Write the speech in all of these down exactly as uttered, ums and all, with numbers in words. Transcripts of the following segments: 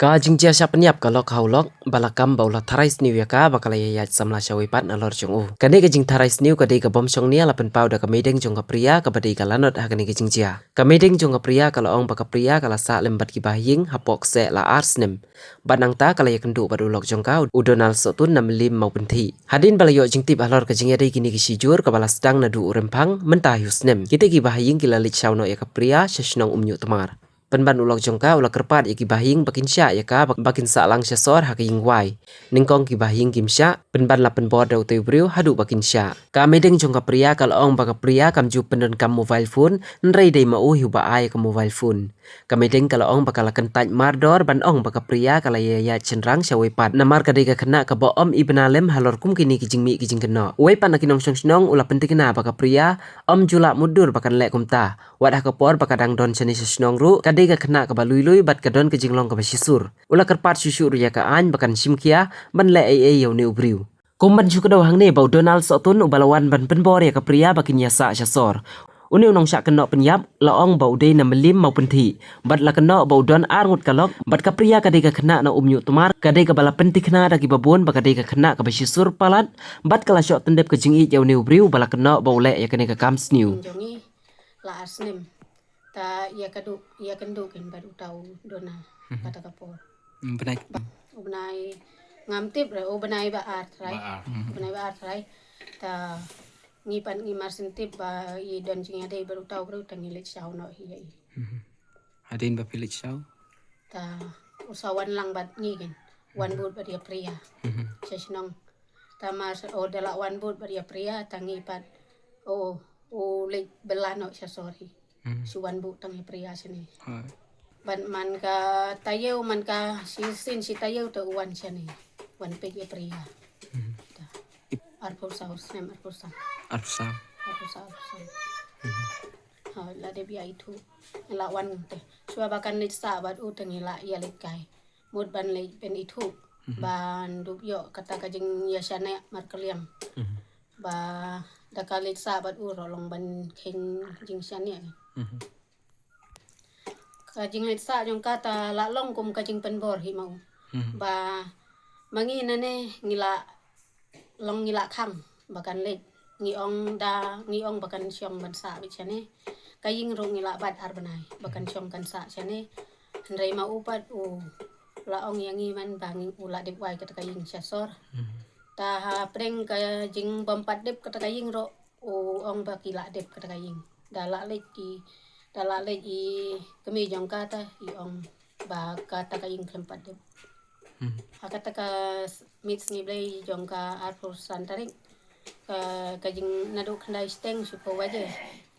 Ka jingjia shah pynïap ka lok ha u lok, ba la kam ba u la tharai sniew ïa ka, ba ka la ïaid samla shawei pat nalor jong u. Kane ka jingtharai sniew ka dei ka bym shong nia la pynpaw da ka meideng jong ka Priya kaba dei ka lanot ha kane ka jingjia. Ka meideng jong ka Priya ka la ong ba ka Priya ka la sah lem bad ki bahaïing hapoh kseh la ar snem. Bad nangta ka la ïakynduh bad u lok jong ka u Donald Sohtun na Mylliem Mawpynthih. Hadien ba la ïoh jingtip halor ka jingïadei kine ki shijur kaba la sdang naduh u Rymphang mynta hi u snem, kita ki bahaïing ki la leit shaw noh ïa ka Priya sha shnong Umñiuhtmar. Pynban u lok jong ka u la kyrpad ïa ki bahaïing ba kin shah ïa ka ba, ba kin sah lang sha sor ha ka ïing wai. Nyngkong ki bahaïing kim shah, pynban la pynbor da utei u briew haduh ba kin shah. Ka meideng jong ka Priya ka la ong ba ka Priya kam ju pyndonkam mobile phone, hynrei dei ma u hi uba ai ka mobile phone. Ka meideng ka la ong ba ka la kyntait mardor ban ong ba ka Priya ka la ïaid shynrang shawei pat. Namar ka dei ka khynnah kaba ym ibna lem halor kum kine ki jingmih ki jingkynnoh. Uwei pat na ki nongshong shnong u la pyntikna ba ka Priya ym ju lah mutdur ba kan leh kumta. Wat ha ka por ba ka dang don shane sha shnong ruh, ka dei ka khynnah kaba lui lui bad ka don ka jinglong kaba shisur. U la kyrpad shuh shuh ruh ïa ka aiñ ba kan shim khia ban leh ei ei ïa une u briew. Kum ban shu kdew hangne ba u Donald Sohtun uba la wan ban pynbor ïa ka Priya ba kin ïasah sha sor. Une u nongshah kynnoh pynïap la ong ba u dei na Mylliem Mawpynthih. Bad la kynnoh ba u don ar ngut ka lok, bad ka Priya ka dei ka khynnah na Umñiuhtmar, ka dei kaba la pyntikna da kiba bun ba ka dei ka khynnah kaba shisur palat, bad ka la shoh tyndep ka jingïeit ïa une u briew ba la kynnoh ba u leh ïa kane ka kam sniew. Jong ngi la ar snem. Ta ïa ka du, ïa kynduh kin bad uta u Donald, mhm, kata ka por. Hmm, bnai. Ba, u bnai ngam tip re, u bnai ba ar trai. Ba ar. Mhm. U bnai ba ar trai. Ta ngi pat ngi mar shen tip ba i don jingïadei bad uta u briew ta ngi leit shaw noh hi ïa i. Mhm. Hadien ba phi leit shaw? Ta u sa wan lang bad ngi kin. Wan, mhm, bud bad ïa Priya. Mhm. Sha shnong. Ta mar, oh, da la wan bud bad ïa Priya, ta ngi pat, oh, u leit bylla noh sha sor hi. Hmm. Shu wan bud tang ïa Priya shane. Hai. Bad man ka taïew, man ka shisien shi taïew te u wan shane. Wan peit ïa Priya. Hmm. Ta. Arphew saw snem, arphew saw. Arphew saw. Arphew saw, arphew saw. Hmm. Ha, la dep ïa ithuh. La wan te. Shuwa ba kan leit sah bad u te ngi la ïa leit kai. Mut ban leit pynithuh, mhm, ban dup ïoh kata ka jingïashaniah markylliang. Mhm. Ba da ka leit sah bad u ruh long ban kheiñ jingshaniah. Mhm. Ka jingleit sah jong ka ta la long kum ka jingpynbor hi ma u. Mhm. Ba ma ngi nane ngi la long ngi la khang ba kan leit, ngi ong da, ngi ong ba kan shong ban sah beit shane. Ka ïing ruh ngi la bat ar bnai ba kan, mhm, shong kan sah shane. Hynrei ma u pat u la ong ïa ngi man ba ngi, u la dep wai kata ka ïing sha sor. Mhm. Ta ha pdeng ka jingbym pat dep kata ka ïing ruh u ong ba ki la dep kata ka ïing. Da la leit ki, da la leit i kmie jong ka ta i ong ba kata ka ïing khlem pat dep. Hmm. Ha kata ka s-, miet sngi Blei jong ka arphew san tarik. Ka, ka jing naduh khyndai shiteng shiphew baje.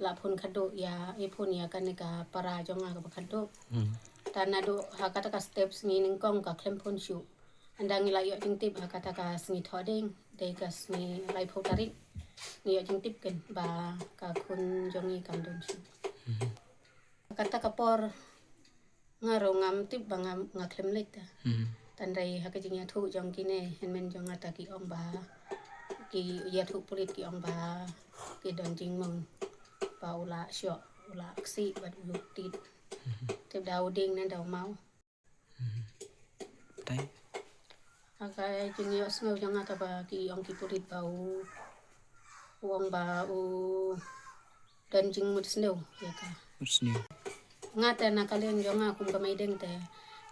La phone khadduh ïa, i phone ïa kane ka para jong nga kaba khadduh. Hmm. Ta naduh ha kata ka step sngi nyngkong ka khlem phone shuh. Ynda ngi la ïoh jingtip ha kata ka sngi Thohdieng, dei ka sngi laiphew tarik. Ngi ïoh jingtip ken ba ka khun jong ngi kam don shuh. Hmm. Kata ka por nga ruh ngam tip ba nga, nga khlem leit ta. Hmm. Tang dei ha ka jingïathuh jong kine hynmen jong nga ta ki ong ba, ki ïathuh pulit ki ong ba ki don jingmong ba u la shoh, u la ksih bad u lut tit. Hmm. Tip da u dieng ne da u maw. Hmm. Dei. Ha ka jingïohsngew jong nga kaba ki ong ki pulit ba u, u ong ba u don jingmut sniew ïa ka. Mut sniew. Nga te na ka liang jong nga kum ka meideng te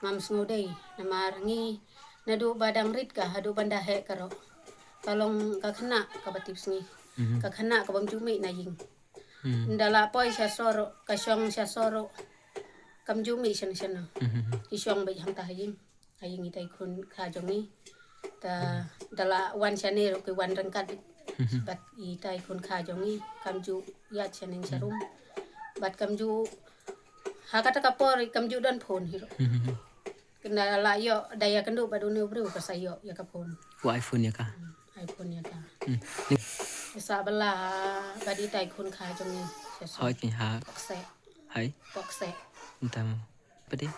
ngam sngewdei namar ngi naduh ba dang rit ka haduh ban da heh ka ruh ka long ka khynnah kaba tipsngi. Mhm. Ka khynnah kabym ju mih na ïing. Hmm. Ynda la poi sha sor ruh, ka shong sha sor ruh. Kam ju mih shano shano. Mhm. Ki shong beit hangta ha ïing. Ha ïing itai khun kha jong ngi. Ta, hmm, da la wan shane ruh ki wan ryngkat. Mhm. Bad itai khun kha jong ngi kam ju ïaid shane, hmm, sharum. Bad kam ju, ha kata ka por kam ju don phone hi ruh. Mhm. Kynda la ïoh da ïakynduh bad une u briew ka sa ïoh ïa ka phone. Wa iPhone ïa ka. Hmm, iPhone ïa ka. Hmm. Sa bala bad itai khun kha jong ngi. Hoi, ki ha. Pok se. Hai. Pok se. Entah mo. Apa dia?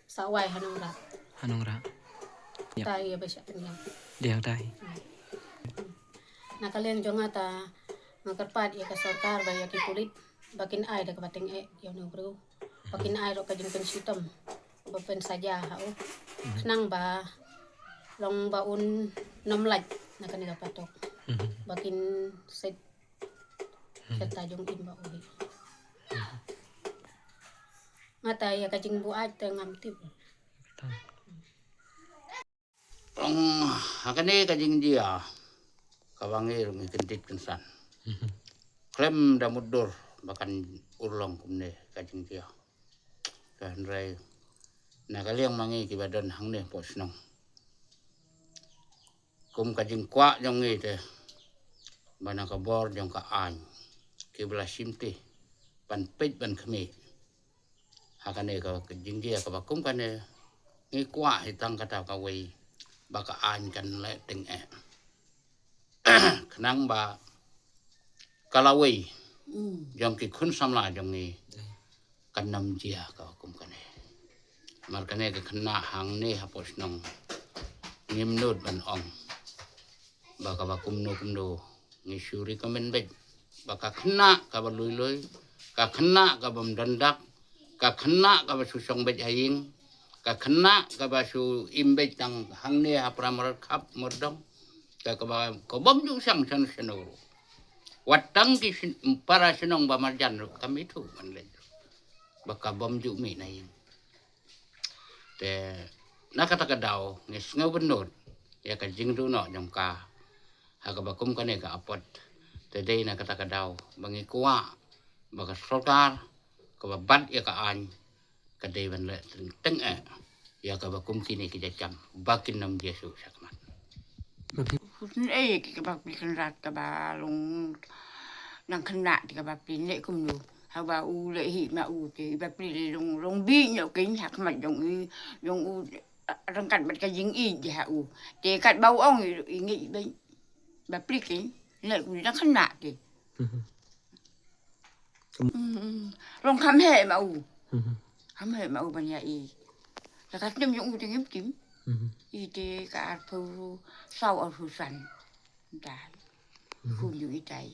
Sa wai ha nongrah. Ha nongrah. Ïa. Tai ïa ba sha pynïap. Dia tai. Hmm. Na ka liang jong nga ta nga kyrpad ïa ka sorkar ba ïa ki pulit ba kin ai da kaba tyngeh ïa une u briew. Ba kin ai ruh ka jingpynshitom. Ba pynsaja ha u. Khnang ba long ba un nym lait na kane ka patok. Ba kin set seta jong im ba u hi. Nga ta ïa ka jingbuaid te ngam tip. Ong ha kane ka jingjia kaba ngi ruh ngi kyndit kynsan. Khlem da mutdur ba kan urlong kumne ka jingjia. Ka hynrei na ka liang ma ngi kiba don hangne hapoh shnong, kum ka jingkwah jong ngi te ba na ka bor jong ka aiñ kiba la shim te ban peit ban khmih ha kane ka jingjia kaba kum kane, ngi kwah hi tang kata kawei ba ka aiñ kan leh tyngeh. Khnang ba ka lawei jong ki khun samla jong ngi kan nym jia kaba kum kane. Mar kane ka khynnah hangne hapoh shnong ngim nud ban ong ba kaba kumno kumno, ngi shu recommend beit ba ka khynnah kaba lui lui, ka khynnah kaba ym don dak, ka khynnah kaba shu shong beit ha ïing, ka khynnah kaba shu im beit tang hangne ha para mrad khap mardong, ka kaba ka bym ju shang shano shano ruh. Wat tang ki shin-, para shnong ba marjan ruh kam ithuh ban leh ba ka bym ju mih na ïing. Te na kata ka daw ngi sngew bynnud ïa ka jingduh noh jong ka ha kaba kum kane ka apot. Te dei na kata ka daw ba ngi kwah ba ka sorkar kaba bat ïa ka aiñ ka dei ban leh tyngeh ïa kaba kum kine ki jait kam ba kin nym jia shuh shakhmat. Husn ei ki kaba pli kynrad kaba long nang khynnah te kaba pli leh kumno. Haba u leh hi ma u te i ba pli leh long long bi ñiuh kein ha khmat jong i jong u ryngkat bad ka jingïeit ha u. Te katba u ong i ngeit ba ba pli kein leh kumno nang khynnah te. Long kham heh ma u. Kham heh ma u ban ïa i. La ka snem jong u te ngim tim. I te ka arphew saw arphew san. Dai. Khun jong i tai.